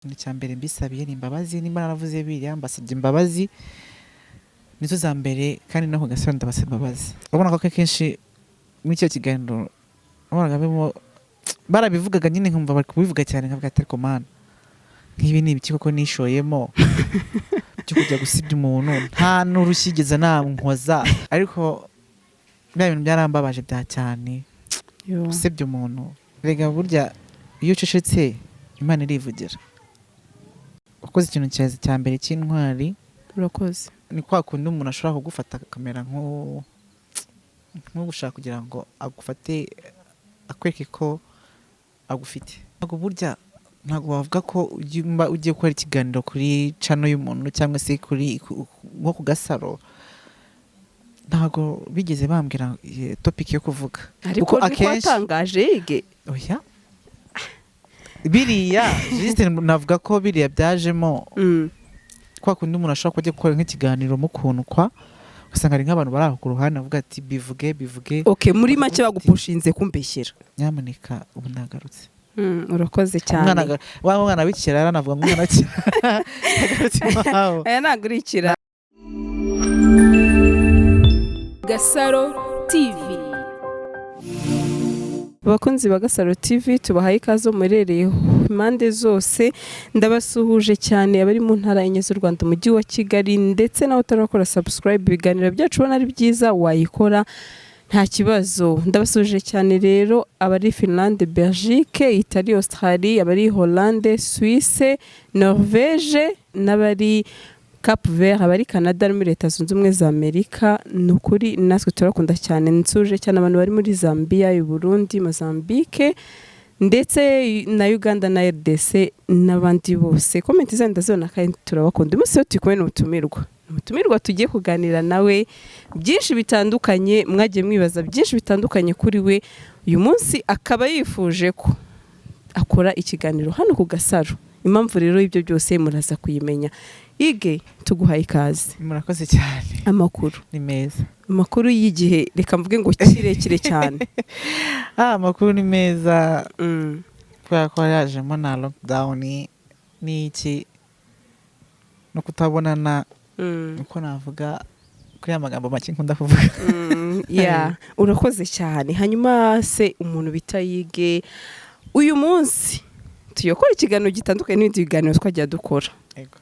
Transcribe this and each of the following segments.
Ikintu cya mbere mbisabiye ni imbabazi. Nimba naravuze biriya, mbasabye imbabazi, nizo za mbere. Kandi no ku Gasaro ndabasaba imbabazi. Urabona ko akenshi muri icyo kiganiro wabonaga barimo barabivugaga nyine, nkumva bari kubivuga cyane, nkavuga ati: "Ariko Mana, nk'ibi ni ibiki koko nishoyemo byo kujya gusebya umuntu nta n'urushyi namwoza?" Ariko bya bintu byarambabaje bya cyane. Yo. Gusebya umuntu rega, burya iyo ucecetse Imana irivugira. Wakoze ikintu cyiza cya mbere cy'intwari. Urakoze. Ni kwa kundi umuntu ashobora kugufata akamera nk'ugushaka kugira ngo agufate, akwereke ko agufite. Ntabwo burya, ntabwo wavuga ko ugiye gukora ikiganiro kuri channel y'umuntu cyangwa se kuri nko ku Gasaro, ntabwo bigeze bambwira topic yo kuvuga. Ariko Kuko niko watangaje yige. Oya, biriya juste navuga ko biriya byajemo kwa kundi umuntu ashobora kujya gukora nk'ikiganiro mu kuntu kwa ugasanga hari nk'abantu bari aho ku ruhande bavuga ati: "Bivuge, bivuge." Okay, muri make bagupushinze kumbeshyera. Nyamuneka, ubu nagarutse. Urakoze cyane. Umwana wa mwana w'ikirara, navuga ngo umwana w'ikirara yagarutse iwabo. Aya ntabwo uri ikirara. Gasaro TV. Abakunzi ba Gasaro TV, tubahaye ikaze muherereye impande zose. Ndabasuhuje cyane abari mu ntara enye z'u Rwanda, umujyi wa Kigali, ndetse nawe utarakora subscribe, ibiganiro byacu ubona ari byiza, wayikora nta kibazo. Ndabasuhuje cyane rero abari Finlande, Belgique, Italie, Australie, abari Hollande, Suisse, Norvège n'abari Cap Vert, abari Canada no muri Leta Zunze Ubumwe za Amerika. Ni ukuri natwe turakunda cyane. Nsuje cyane abantu bari muri Zambia, u Burundi, Mozambique ndetse na Uganda na RDC n'abandi bose. Comment zanyu ndazibona kandi turabakunda. Uyu munsi rero turi kumwe n'umutumirwa, umutumirwa tugiye kuganira nawe byinshi bitandukanye. Mwagiye mwibaza byinshi bitandukanye kuri we, uyu munsi akaba yifuje ko akora ikiganiro hano ku Gasaro. Impamvu rero y'ibyo byose muraza kuyimenya. Ige, tuguhaye ikaze. Murakoze cyane. Amakuru? Ni meza. Amakuru y'igihe, reka mvuge ngo kirekire cyane. Ah, amakuru ni meza kubera ko yajemo na lockdown n'iki no kutabonana, uko navuga kuri ya magambo make nkunda kuvuga. Yeah, urakoze cyane. Hanyuma se umuntu bita Yige, uyu munsi tuyakora ikiganiro gitandukanye n'ibindi biganiro twajya dukora. Yego.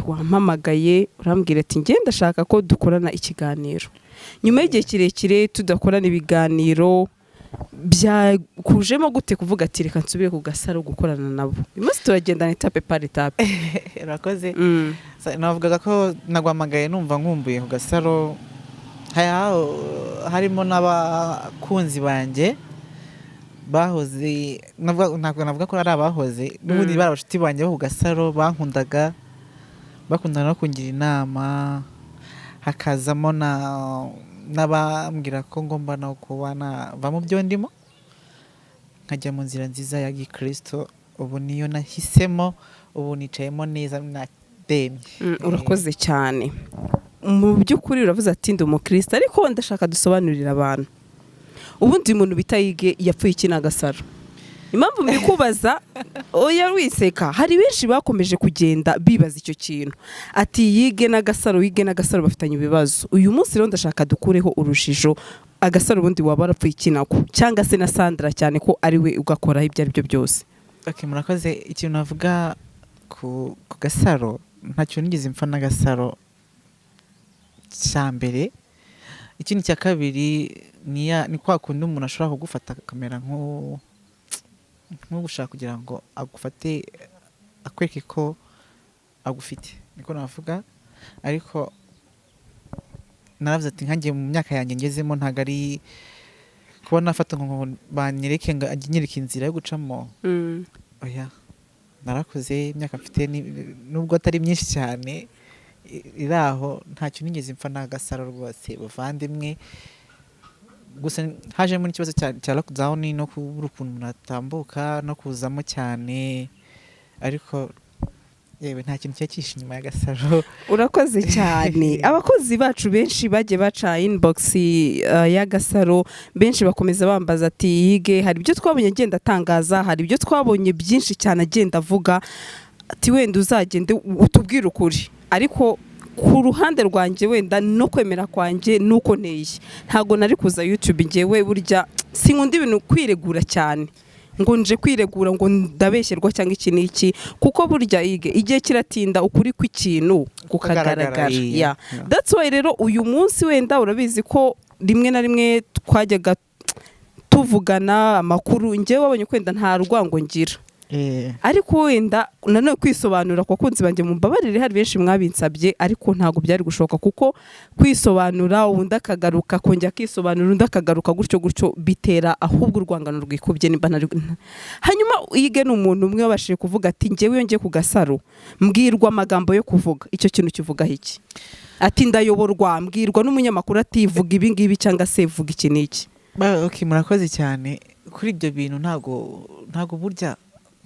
Wampamagaye urambwira ati: "Njye ndashaka ko dukorana ikiganiro." Nyuma y'igihe kirekire tudakorana ibiganiro, byakujemo gute kuvuga ati: "Reka nsubire ku Gasaro gukorana nabo"? Uyu munsi turagendana étape par étape. Urakoze. Navugaga ko naguhamagaye numva nkumbuye ku Gasaro. Harimo n'abakunzi banjye bahoze, ntabwo navuga ko ari abahoze n'ubundi, bari abashuti banjye bo ku Gasaro bankundaga, bakundana no kungira inama, hakazamo na n'abambwira ko ngomba no kuba nava mu byo ndimo nkajya mu nzira nziza ya gikristo. Ubu niyo nahisemo, ubu nicayemo neza nademye. Urakoze cyane. Mu by'ukuri uravuze ati: "Ndi umukristo," ariko ndashaka dusobanurira abantu ubundi umuntu bita Yige yapfuye iki n'Agasaro. Impamvu mbikubaza, oya wiseka, hari benshi bakomeje kugenda bibaza icyo kintu ati: "Yige n'Agasaro, Yige n'Agasaro bafitanye ibibazo." Uyu munsi rero ndashaka dukureho urujijo. Agasaro ubundi waba warapfuye iki nako, cyangwa se na Sandra, cyane ko ari we ugakoraho ibyo ari byo byose? Okay, murakoze. Ikintu navuga ku Gasaro, ntacyo nigeze mpfa n'Agasaro cya mbere. Ikindi cya kabiri ni kwa kundi umuntu ashobora kugufata akamera nk'ugushaka kugira ngo agufate, akwereke ko agufite, niko navuga. Ariko naravuze ati nkanjye mu myaka yanjye ngezemo, ntabwo ari kuba nafata ngo banyereke, ngo ajye nyereka inzira yo gucamo. Oya, narakuze, imyaka mfite nubwo atari myinshi cyane iri aho. Ntacyo nigeze mpfa n'Agasaro rwose, bavandimwe. Gusa hajemo n'ikibazo cya lockdown no kubura ukuntu umuntu atambuka no kuzamo cyane, ariko Yewe, nta kintu kiba cyihishe inyuma y'agasaro. Urakoze cyane. Abakozi bacu benshi bagiye baca inbox y'Agasaro, benshi bakomeza bambaza ati: "Yige, hari ibyo twabonye agenda atangaza, hari ibyo twabonye byinshi cyane agenda avuga," ati: "Wenda uzagende utubwire ukuri." Ariko ku ruhande rwanjye, wenda no kwemera kwanjye nuko nteye, ntabwo nari kuza YouTube. Ngewe burya sinkunda ibintu kwiregura cyane, ngo nje kwiregura ngo ndabeshyerwa cyangwa iki n'iki, kuko burya ige igihe kiratinda ukuri kw'ikintu kukagaragara. Yeah. That's why rero uyu munsi wenda urabizi ko rimwe na rimwe twajyaga tuvugana amakuru, njyewe wabonye ko wenda nta rwango ngira, ariko wenda nanone kwisobanura ku bakunzi banjye, mumbabarire, hari benshi mwabinsabye, ariko ntabwo byari gushoboka, kuko kwisobanura undi akagaruka akongera akisobanura, undi akagaruka, gutyo gutyo, bitera ahubwo urwangano rwikubye nimba ntari. Hanyuma yige ni umuntu umwe wabashije kuvuga ati: "Njyewe iyo ngiye ku Gasaro mbwirwa amagambo yo kuvuga." Icyo kintu kivugaho iki? Ati: "Ndayoborwa, mbwirwa n'umunyamakuru ati vuga ibi ngibi cyangwa se vuga iki n'iki." Okay, murakoze cyane kuri ibyo bintu. Ntabwo burya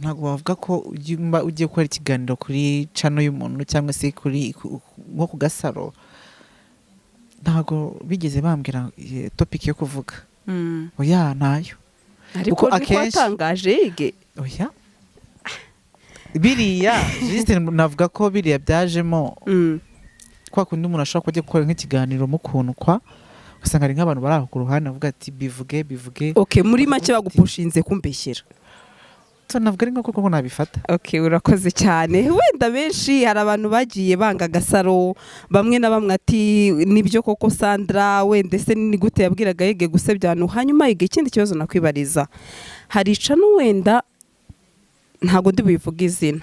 ntabwo bavuga ko ugiye gukora ikiganiro kuri channel y'umuntu cyangwa se kuri nko ku Gasaro, ntabwo bigeze bambwira topic yo kuvuga. Oya, ntayo. Ariko Kuko niko watangaje, yige. Oya, biriya juste navuga ko biriya byajemo kwa kundi umuntu ashobora kujya gukora nk'ikiganiro mu kuntu kwa ugasanga hari nk'abantu bari aho ku ruhande bavuga ati: "Bivuge, bivuge." Okay, muri make bagupushinze kumbeshyera. So, navuga ari nko koko nabifata. Okay, urakoze cyane. Wenda benshi, hari abantu bagiye banga Agasaro, bamwe na bamwe ati: "Nibyo koko Sandra, wenda ese ni gute yabwiraga Yige gusebya abantu?" Hanyuma Yige, ikindi kibazo nakwibariza, hari channel, wenda ntabwo ndi buyivuge izina,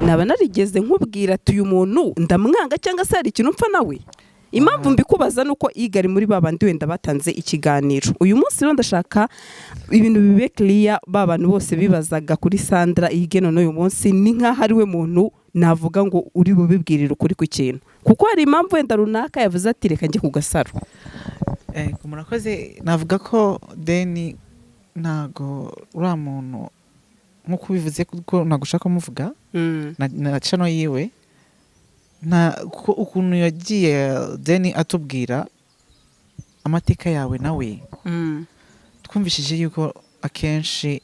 naba narigeze nkubwira ati: "Uyu muntu ndamwanga," cyangwa se hari ikintu mpfa nawe? Impamvu mbikubaza ni uko Yiga ari muri ba bandi wenda batanze ikiganiro uyu munsi. Rero ndashaka ibintu bibe clear, ba bantu bose bibazaga kuri Sandra Yige, none uyu munsi ni nk'aho ari we muntu navuga ngo uri bubibwirire ukuri ku kintu, kuko hari impamvu wenda runaka yavuze ati: "Reka njye ku Gasaro." Murakoze. Navuga ko deni ntago uriya muntu nk'uko ubivuze, kuko ntabwo ushaka kumuvuga na channel yiwe, nta kuko ukuntu yagiye deni atubwira amateka yawe nawe, twumvishije yuko akenshi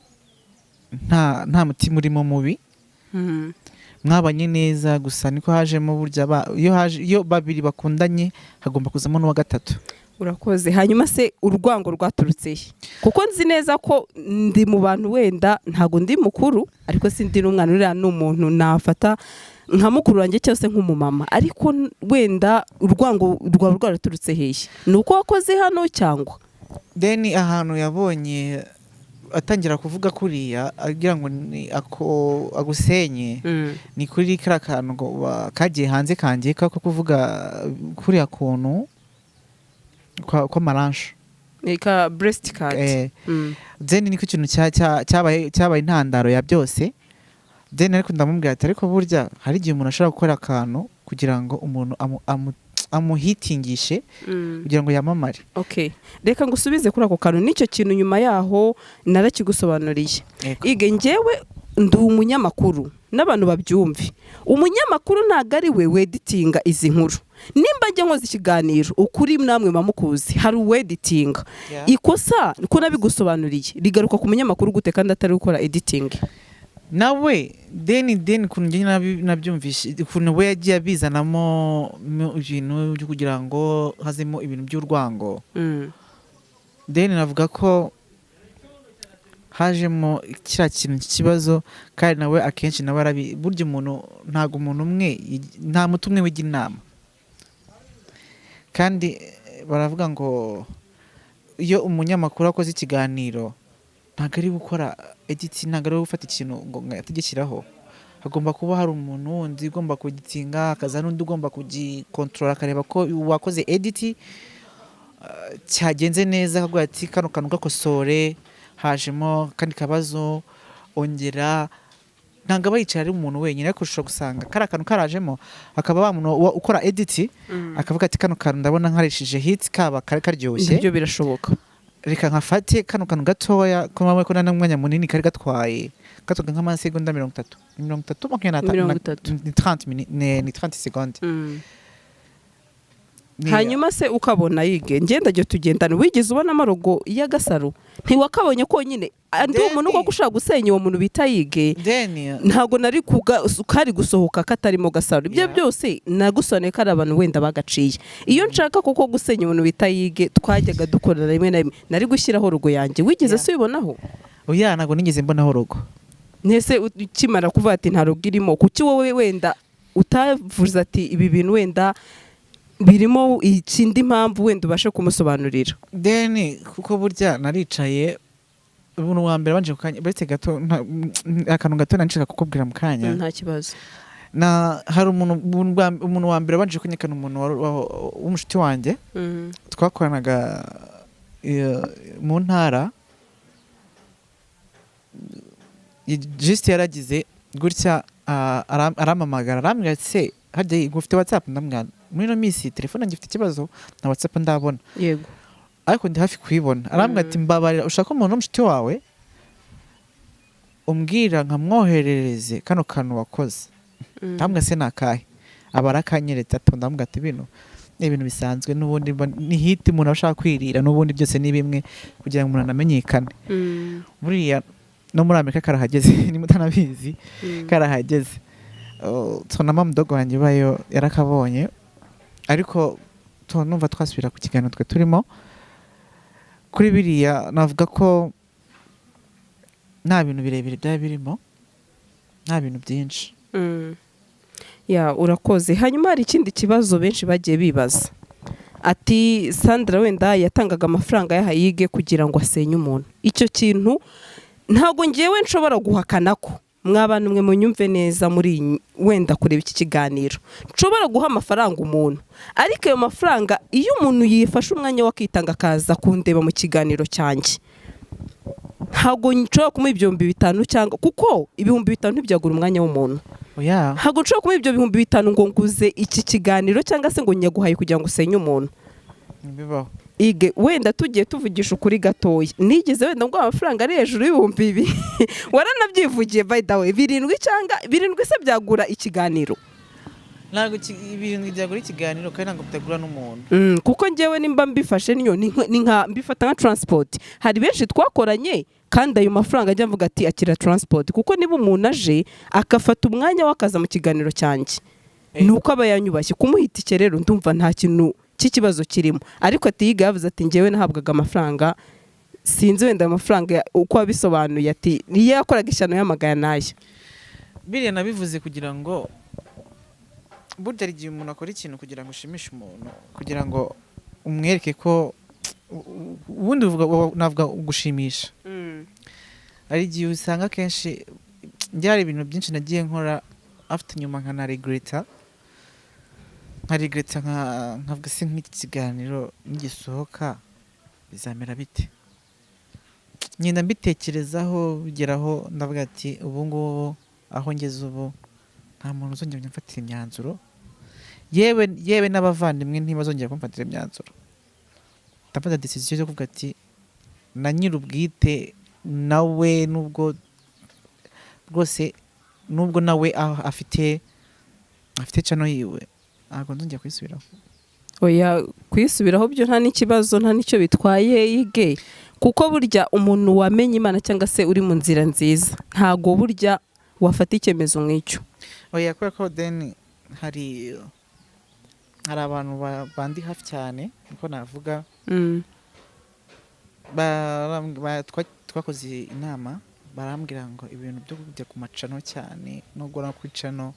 nta mutima urimo mubi, mwabanye neza, gusa niko hajemo burya iyo haje, iyo babiri bakundanye hagomba kuzamo n'uwa gatatu. Urakoze. Hanyuma se urwango rwaturutse he? Kuko nzi neza ko ndi mu bantu, wenda ntabwo ndi mukuru ariko sindi n'umwana, uriya ni umuntu nafata nka mukuru wanjye cyangwa se nk'umumama, ariko wenda urwango rwaba rwaraturutse hehe? Ni uko wakoze hano cyangwa? Deni ahantu yabonye atangira kuvuga kuriya agira ngo ni ako agusenye, ni kuri kariya kantu ngo kagiye hanze kangiye kako kuvuga kuriya kuntu kw'amaranshe. Ni ka breast card. Deni niko ikintu cyabaye intandaro ya byose. Deni ariko ndamubwira ati: "Ariko burya hari igihe umuntu ashobora gukora akantu kugira ngo umuntu amuhitingishe kugira ngo yamamare." Okay, reka ngusubize kuri ako kantu n'icyo kintu nyuma yaho narakigusobanuriye. Ige, njyewe ndi umunyamakuru, n'abantu babyumve, umunyamakuru ntabwo ari we weditinga izi nkuru. Nimba njya nkoze ikiganiro, ukuri namwe mamukuzi, hari uweditinga. Ikosa ko nabigusobanuriye rigaruka ku munyamakuru gute kandi atari gukora editing? Nawe deni ukuntu njye nabyumvishe, ukuntu we yagiye abizanamo ibintu byo kugira ngo hazemo ibintu by'urwango, deni navuga ko hajemo kiriya kintu cy'ikibazo. Kandi nawe akenshi nawe arabi burya umuntu ntabwo umuntu umwe nta muti umwe wigira inama. Kandi baravuga ngo iyo umunyamakuru akoze ikiganiro ntabwo ari gukora edit, ntabwo ari gufata ikintu ngo agishyiraho. Hagomba kuba hari umuntu wundi ugomba kugitinga, hakaza n'undi ugomba kugikontorora, akareba ko uwakoze edit cyagenze neza, akavuga ati: "Kano kantu gakosore, hajemo akandi kabazo, ongera." Ntabwo aba yicaye ari umuntu wenyine, ariko ushobora gusanga kariya kantu karajemo, hakaba wa muntu ukora edit akavuga ati: "Kano kantu ndabona nkarishije hit kaba kari karyoshye." Ibyo birashoboka. Reka nkafate kano kantu gatoya ko mama ko nta n'umwanya munini kari gatwaye, gatoga nk'amasegonda 30, 30, 25. 30. Ni 30 ni 30 secondes. Hanyuma se ukabona yige ngenda jyo tugendana, wigeze ubona amarogo y'Agasaro? Ntiwakabonye konyine andi Then- umuntu koko ushaka gusenya uwo muntu bita Yige. Then Ntabwo nari kari gusohoka katarimo Gasaro ibyo byose nagusobanuye ko ari abantu wenda bagaciye. Iyo nshaka koko gusenya umuntu bita Yige twajyaga dukorana rimwe na rimwe, nari gushyiraho logo yanjye. Wigeze se ubibonaho? Oya, ntabwo nigeze mbonaho logo. Ntese ukimara kuvuga ati nta logo irimo, kuki wowe wenda utavuze ati ibi bintu wenda birimo ikindi mpamvu, wenda ubashe kumusobanurira? Then kuko burya naricaye, umuntu wa mbere wanje kukanya, uretse gato akantu gato nshaka kukubwira mu kanya. Nta kibazo. Na hari umuntu wa mbere wabanje kunyekana, umuntu w'umushuti wanjye twakoranaga mu ntara. Just yaragize gutya, arampamagara, arambwira ati: "Se harya ngo ufite WhatsApp?" Ndamubwira: "Muri ino minsi telefone yanjye ifite ikibazo, nta WhatsApp ndabona, ariko ndi hafi kuyibona." Arambwira ati: "Mbabarira, ushaka umuntu w'umushuti wawe umbwira nkamwoherereze kano kantu wakoze." Ndamubwira: "Se ni akahe?" Aba arakanyeretse, ati, ndamubwira ati: "Bino ni ibintu bisanzwe n'ubundi ni hit umuntu aba ashaka kwirira, n'ubundi byose ni bimwe kugira ngo umuntu anamenyekane." Buriya no muri Amerika karahageze, niba utanabizi. Karahageze. Oh, tunama mudogo wanjye ubayo yarakabonye. Ariko numva twasubira ku kiganiro twe turimo. Kuri biriya navuga ko nta bintu birebire byaba birimo, nta bintu byinshi. Ya, urakoze. Hanyuma hari ikindi kibazo benshi bagiye bibaza, ati Sandra wenda yatangaga amafaranga y'ahayige kugira ngo asenye umuntu. Icyo kintu ntabwo ngewe nshobora guhakana ko mwabantu mwe munyumve neza muri wenda kureba iki kiganiro, nshobora guha amafaranga umuntu, ariko ayo mafaranga iyo umuntu yifashe umwanya we akitanga akaza kundeba mu kiganiro cyanjye, ntabwo nshobora kumuha 5000 cyangwa, kuko 5000 ntibyagura umwanya w'umuntu. Oya. Ntabwo nshobora kumuha ibyo 5000 ngo nguze iki kiganiro cyangwa se ngo nyaguhaye kugira ngo usenye umuntu. Ntibibaho. Ige wenda tugiye tuvugisha ukuri gatoya, nigeze wenda ngo amafaranga ari hejuru y'2000, waranabyivugiye by the way, 7 cyangwa 7 se byagura ikiganiro? Ntabwo ibintu byagura ikiganiro, kandi ntabwo bitagura n'umuntu. Kuko njyewe nimba mbifashe niyo ni nka mbifata nka transport. Hari benshi twakoranye kandi ayo mafaranga ajya mvuga ati akira transport, kuko niba umuntu aje akafata umwanya we akaza mu kiganiro cyanjye, ni uko aba yanyubashye. Kumuha itike rero ndumva nta kintu cy'ikibazo kirimo. Ariko ati yiga yavuze ati njyewe nahabwaga amafaranga, sinzi wenda amafaranga uko wabisobanuye, ati niyo yakoraga ishyano y'amagana n'aya. Biriya nabivuze kugira ngo, burya hari igihe umuntu akora ikintu kugira ngo ushimishe umuntu, kugira ngo umwereke ko ubundi navuga gushimisha. Hari igihe usanga akenshi njye hari ibintu byinshi nagiye nkora afite nyuma nkanaregreta, nkaregreta, nkavuga: "Se nk'iki kiganiro nigisohoka bizamera bite?" Ngenda mbitekerezaho, bigeraho ndavuga ati ubu ngubu aho ngeze ubu nta muntu uzongera kumfatira imyanzuro, yewe yewe n'abavandimwe ntibazongera kumfatira imyanzuro. Ndafata decision yo kuvuga ati na nyir'ubwite nawe, nubwo rwose nubwo nawe afite channel yiwe, ntabwo nzongera kuyisubiraho. Oya, kuyisubiraho byo nta n'ikibazo, nta n'icyo bitwaye yige, kuko burya umuntu wamenye Imana cyangwa se uri mu nzira nziza, ntago burya wafata icyemezo nk'icyo. Oya, kubera ko then hari abantu bandi hafi cyane, niko navuga, twakoze inama, barambwira ngo ibintu byo kujya ku ma channel cyane no guhora kuri channel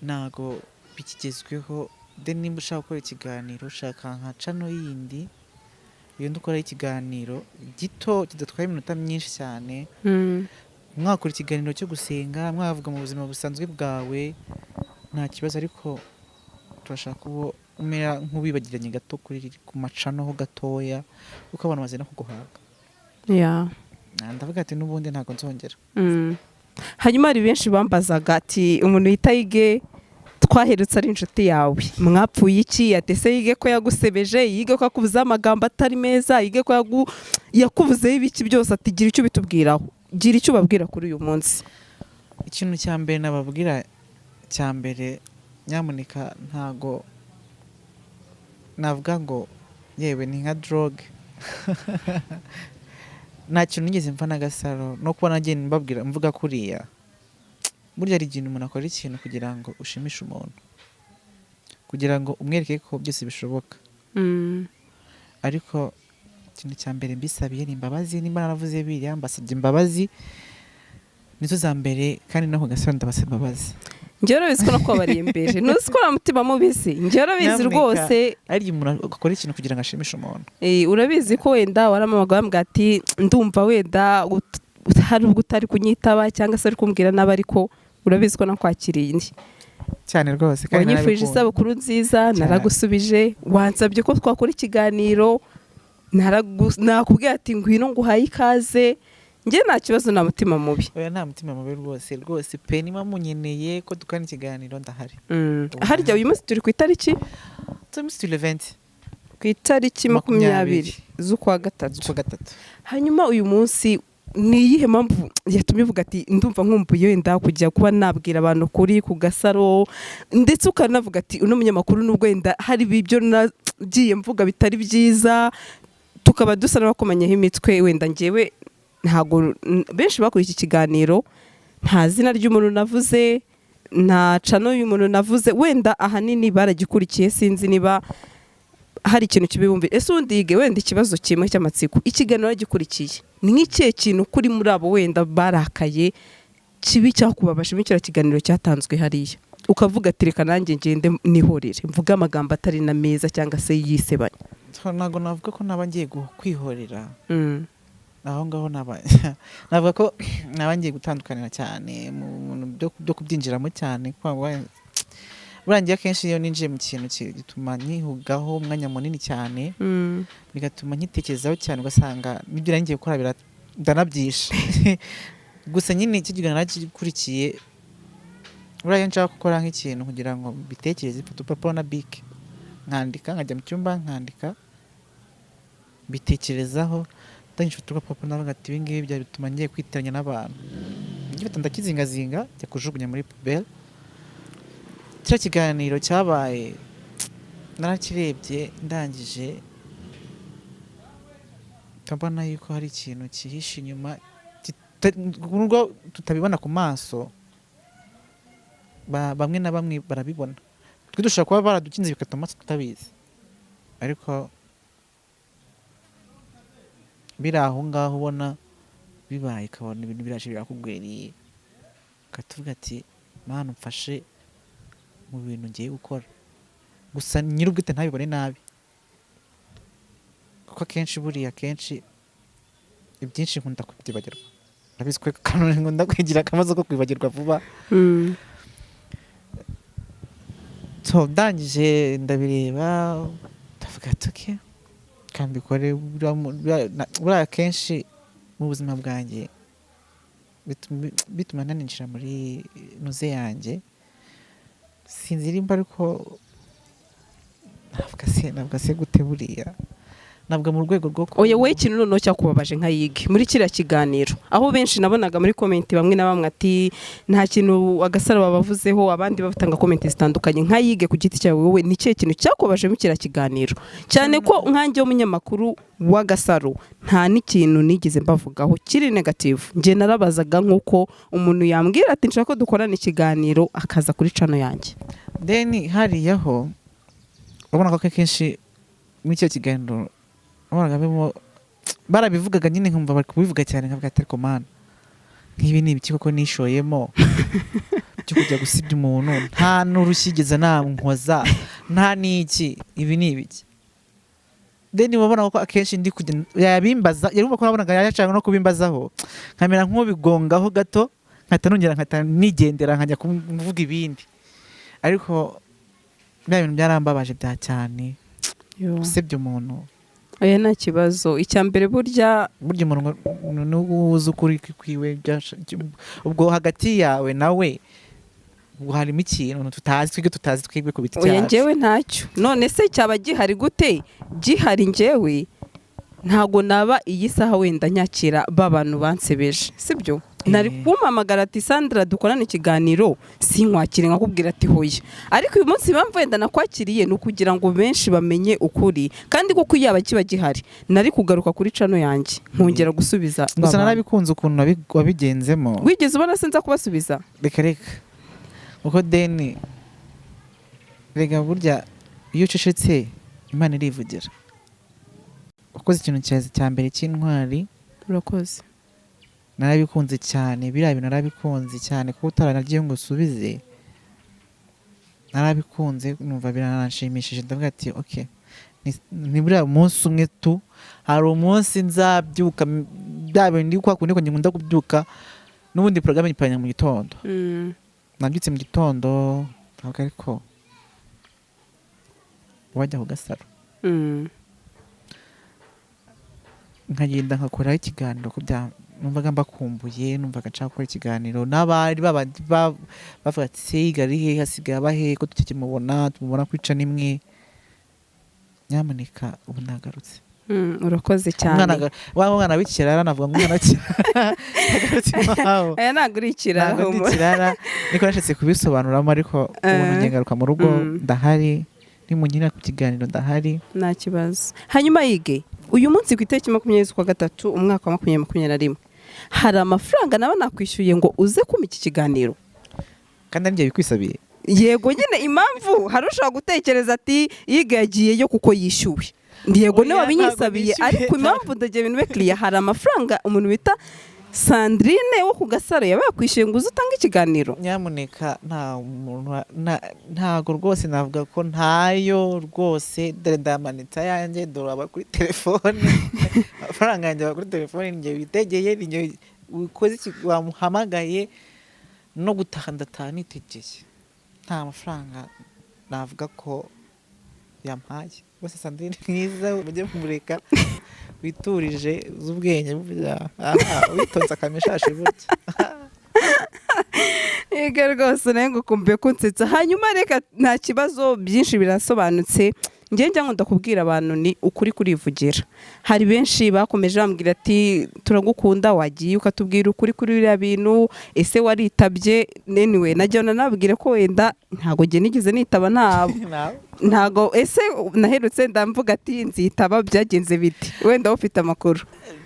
ntago bikigezweho. Then nimba ushaka gukora ikiganiro, ushaka nka channel yindi ugenda ukoraho ikiganiro gito kidatwaye iminota myinshi cyane, mwakora ikiganiro cyo gusenga, mwavuga mu buzima busanzwe bwawe, nta kibazo, ariko turashaka uwo umera nk'uwibagiranye gato kuri ku ma channel ho gatoya, kuko abantu bazi no kuguhaga. Ndavuga ati n'ubundi ntabwo nzongera. Hanyuma hari benshi bambazaga ati umuntu wita Yige. Twaherutse ari inshuti yawe, mwapfuye iki? Ati ese yige ko yagusebeje, yige ko yakuvuzeho amagambo atari meza, yige ko yakuvuzeho ibiki byose? Ati gira icyo ubitubwiraho, gira icyo ubabwira kuri uyu munsi. Ikintu cya mbere nababwira, cya mbere, nyamuneka, ntago navuga ngo yewe ni nka drogue. Nta kintu nigeze mva na Gasaro no kuba nagiye mbabwira mvuga kuriya. Burya hari igihe umuntu akora ikintu kugira ngo ushimishe umuntu, kugira ngo umwereke ko byose bishoboka. Ariko ikintu cya mbere mbisabiye ni imbabazi. Nimba naravuze biriya, mbasabye imbabazi, nizo za mbere. Kandi no ku Gasaro ndabasaba imbabazi. Njyewe urabizi ko nakubabariye imbere, ntuzi ko nta mutima mubizi, njyewe urabizi. Nyamuneka. Rwose. Ari igihe umuntu akora ikintu kugira ngo ashimishe umuntu. Urabizi ko wenda waramamaga wambwira ati ndumva wenda hari ubwo utari kunyitaba cyangwa se uri kumbwira nabi, ariko urabizi ko nakwakiriye indi. Cyane rwose, kandi Wanyifurije narabikunda. isabukuru nziza. Cyane. Naragusubije. Wansabye ko twakora ikiganiro, nakubwiye ati ngwino nguhaye ikaze. Njye nta kibazo, nta mutima mubi. Oya, nta mutima mubi rwose rwose pe. Niba munyeneye ko dukorana ikiganiro, ndahari. Harya uyu munsi turi ku itariki? Turi muri 20. Ku itariki 20 z'ukwa gatatu. Z'ukwa gatatu. Hanyuma uyu munsi ni iyihe mpamvu yatumye uvuga ati ndumva nkumbuye wenda kujya kuba nabwira abantu kuri ku Gasaro, ndetse ukanavuga ati uno munyamakuru nubwo wenda hari ibyo nagiye mvuga bitari byiza, tukaba dusa n'abakomanyeho imitwe, wenda ngewe ntabwo benshi bakora iki kiganiro, nta zina ry'umuntu navuze, nta channel y'umuntu navuze, wenda ahanini baragikurikiye, sinzi niba hari ikintu kibibumvira. Ese ubundi yige wenda ikibazo kimwe cy'amatsiko, ikiganiro wagikurikiye, ni nk'ikihe kintu kuri muri abo wenda barakaye kibi cyakubabaje muri kiriya kiganiro cyatanzwe hariya, ukavuga ati reka nanjye ngende nihorere mvuge amagambo atari na meza cyangwa se yisebanya? Ntabwo navuga ko naba ngiye kwihorera aho ngaho. Naba navuga ko naba ngiye gutandukanira cyane mu bintu byo kubyinjiramo cyane, kuko buriya ngiye akenshi iyo ninjiye mu kintu gituma nyihugaho umwanya munini cyane, bigatuma nkitekerezaho cyane, ugasanga n'ibyo nari ngiye gukora ndanabyishe. Gusa nyine icyo kiganiro nagikurikiye. Buriya iyo nshaka gukora nk'ikintu kugira ngo mbitekereze, mfata urupapuro na bike nkandika, nkajya mu cyumba nkandika, mbitekerezaho. Ndangije mfata urupapuro, ndavuga ati ibi ngibi byari bituma ngiye kwitiranya n'abantu. Ngifata ndakizingazinga, njya kujugunya muri poubelle. Kiriya kiganiro cyabaye narakirebye, ndangije ndabona yuko hari ikintu cyihishe inyuma nubwo tutabibona ku maso. Bamwe na bamwe barabibona, twe dushobora kuba baradukinze bigatuma tutabizi, ariko biri aho ngaho ubona bibaye, ukabona ibintu biraje birakugwiriye, ukatuvuga ati Mana umfashe mu bintu ngiye gukora. Gusa nyir'ubwite ntabibone nabi, kuko akenshi buriya akenshi ibyinshi nkunda kubyibagirwa. Urabizi ko kanone nkunda kwigira akabazo ko kwibagirwa vuba. So ndangije ndabireba, ndavuga ati okay, kandi mbikore. Buriya akenshi mu buzima bwanjye bituma naninjira muri nuze yanjye, sinzi nimba, ariko navuga se gute, buriya navuga mu rwego rwo Oya, wowe ikintu noneho cyakubabaje nka yige muri kiriya kiganiro, aho benshi nabonaga muri comment bamwe na bamwe ati nta kintu Agasaro babavuzeho, abandi batanga comment zitandukanye, nka yige ku giti cyawe, wowe ni ikihe kintu cyakubabaje muri kiriya kiganiro? Cyane ko nkanjye w'umunyamakuru w'Agasaro nta n'ikintu nigeze mbavugaho kiri negative. Njye narabazaga nk'uko umuntu yambwira ati nshaka ko dukorana ikiganiro, akaza kuri channel yanjye. Then hariya ho urabona ko akenshi muri icyo kiganiro wabonaga barimo barabivugaga nyine, nkumva bari kubivuga cyane, nkavuga ati ariko Mana, nk'ibi ni ibiki koko nishoyemo byo kujya gusibya umuntu nta n'urushyi namwoza, nta n'iki, ibi ni ibiki? Then wabona ko akenshi ndi kujya yabimbaza, yarumva ko nabonaga yashaka no kubimbazaho, nkamera nk'ubigongaho gato, nkahita nongera nkahita nigendera nkajya kuvuga ibindi. Ariko bya bintu byarambabaje bya cyane, usebya umuntu. Oya, nta kibazo, icya mbere burya Burya umuntu n'ubu uzi ukuri kwiwe, ubwo hagati yawe nawe. Ubwo harimo ikintu tutazi twebwe, tutazi twebwe ku biti Oya, cyacu. Njyewe ntacyo. None se cyaba gihari gute? Gihari njyewe ntago naba iyi saha wenda nyakira ba bantu bansebeje, sibyo? Nari kumpamagara ati: "Sandra, dukorane ikiganiro," sinkwakire, nkakubwira ati: "Hoya." Ariko uyu munsi impamvu wenda nakwakiriye ni ukugira ngo benshi bamenye ukuri, kandi kuko yaba kiba gihari nari kugaruka kuri channel yanjye nkongera gusubiza ba Gusa bantu. Narabikunze ukuntu wabigenzemo. Wigeze ubona se nza kubasubiza? Reka reka, kuko deni rega burya iyo ucecetse Imana irivugira. Wakoze ikintu cya mbere cy'intwari. Urakoze. Narabikunze cyane biriya bintu, narabikunze cyane kuko utaranagiye ngo usubize. Narabikunze, numva birananshimishije. Ndavuga ati: "Ok, ni buriya munsi umwe tu, hari umunsi nzabyuka bya bindi kwa kundi ko nkunda kubyuka n'ubundi porogaramu nyipanya mu gitondo." Nabyutse mu gitondo ntabwo, ariko wajya ku Gasaro, nkagenda nkakoraho ikiganiro ko bya numvaga mbakumbuye, numvaga nshaka gukora ikiganiro n'abari babandi bavuga ati: "Se ari hehe? Hasigaye aba hehe ko tutakimubona, tumubona kwica nimwe?" Nyamuneka, ubu nagarutse. Urakoze cyane. Wa mwana w'ikirara, navuga ngo umwana w'ikirara agarutse iwabo. Aya ntabwo uri ikirara. Ntabwo ndi ikirara, niko nashatse kubisobanuramo, ariko ubu nongeye ngaruka mu rugo. Ndahari, nimunkina ku kiganiro ndahari. Nta kibazo. Hanyuma yige uyu munsi ku itariki 20 z'ukwa gatatu, umwaka wa 2021, hari amafaranga naba nakwishyuye ngo uze kumpa iki kiganiro? Kandi ari njye bikwisabiye. Yego nyine, impamvu hari ushobora gutekereza ati: "Yiga yagiyeyo kuko yishyuwe." Yego, Oya, niwe wabinyisabiye. ntabwo nishyuye. Ariko impamvu ndagira ibintu be kiriya, hari amafaranga umuntu bita Sandrine wo ku Gasaro yaba yakwishyuye ngo uze utange ikiganiro? Nyamuneka, nta muntu ntago rwose navuga ko ntayo rwose. Dore ndamanitse ayanjye, dore aba kuri telefone, amafaranga yanjye aba kuri telefone. Njye witegeye, ni njye ukoze iki, wamuhamagaye no gutaha ndataha nitegeye. Nta mafaranga navuga ko yampaye rwose. Sandrine mwiza, mujye mumureka, witurije, uzi ubwenge burya. Aha, witonze akameshashi burya. Yego rwose, nawe ngo kumve kunsetsa. Hanyuma reka, nta kibazo, byinshi birasobanutse. Njye njya nkunda kubwira abantu ni ukuri kurivugira. Hari benshi bakomeje bambwira ati: "Turagukunda, wagiye ukatubwira ukuri kuri biriya bintu, ese waritabye?" Anyway, najya nanabwira ko wenda ntabwo njye nigeze nitaba, ntago. Ese naherutse ndamvuga ati nzitaba, byagenze bite? Wenda wowe ufite amakuru.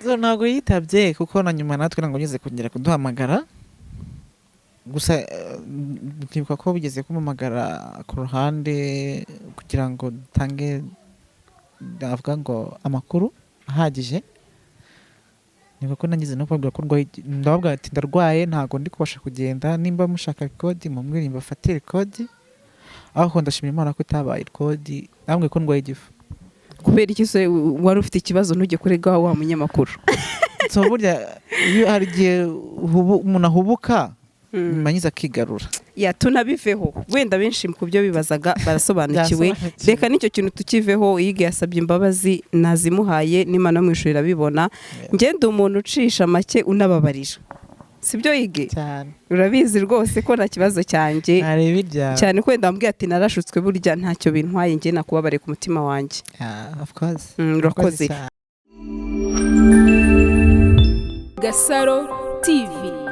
So, ntabwo yitabye kuko na nyuma natwe ntabwo ngeze kongera kuduhamagara. Gusa ndibuka ko bigeze kumuhamagara ku ruhande kugira ngo dutange, navuga ngo amakuru ahagije. Nibuka ko nagize no kubabwira ko ndwaye, ndababwira ati: "Ndarwaye, ntabwo ndi kubasha kugenda. Nimba mushaka record mumbwire mbafatire record." Aho ndashimira Imana ko itabaye record. Nambwiye ko ndwaye igifu. Kubera iki se wari ufite ikibazo ntujye kurega wa munyamakuru? So burya iyo hari igihe umuntu ahubuka, nyuma nyiza akigarura. Ya, tunabiveho. Wenda benshi ku byo bibazaga barasobanukiwe. Byasobanukiwe. Reka n'icyo kintu tukiveho. Yiga yasabye imbabazi, nazimuhaye, n'Imana mu ijuru irabibona. Ngende umuntu ucisha make unababarira, sibyo yige? Cyane. Urabizi rwose ko nta kibazo cyanjye. Ntareba ibyawe. Cyane ko wenda wambwiye ati narashutswe, burya ntacyo bintwaye, njye nakubabariye ku mutima wanjye. Yeah, of course. Urakoze. Cyane. Gasaro TV.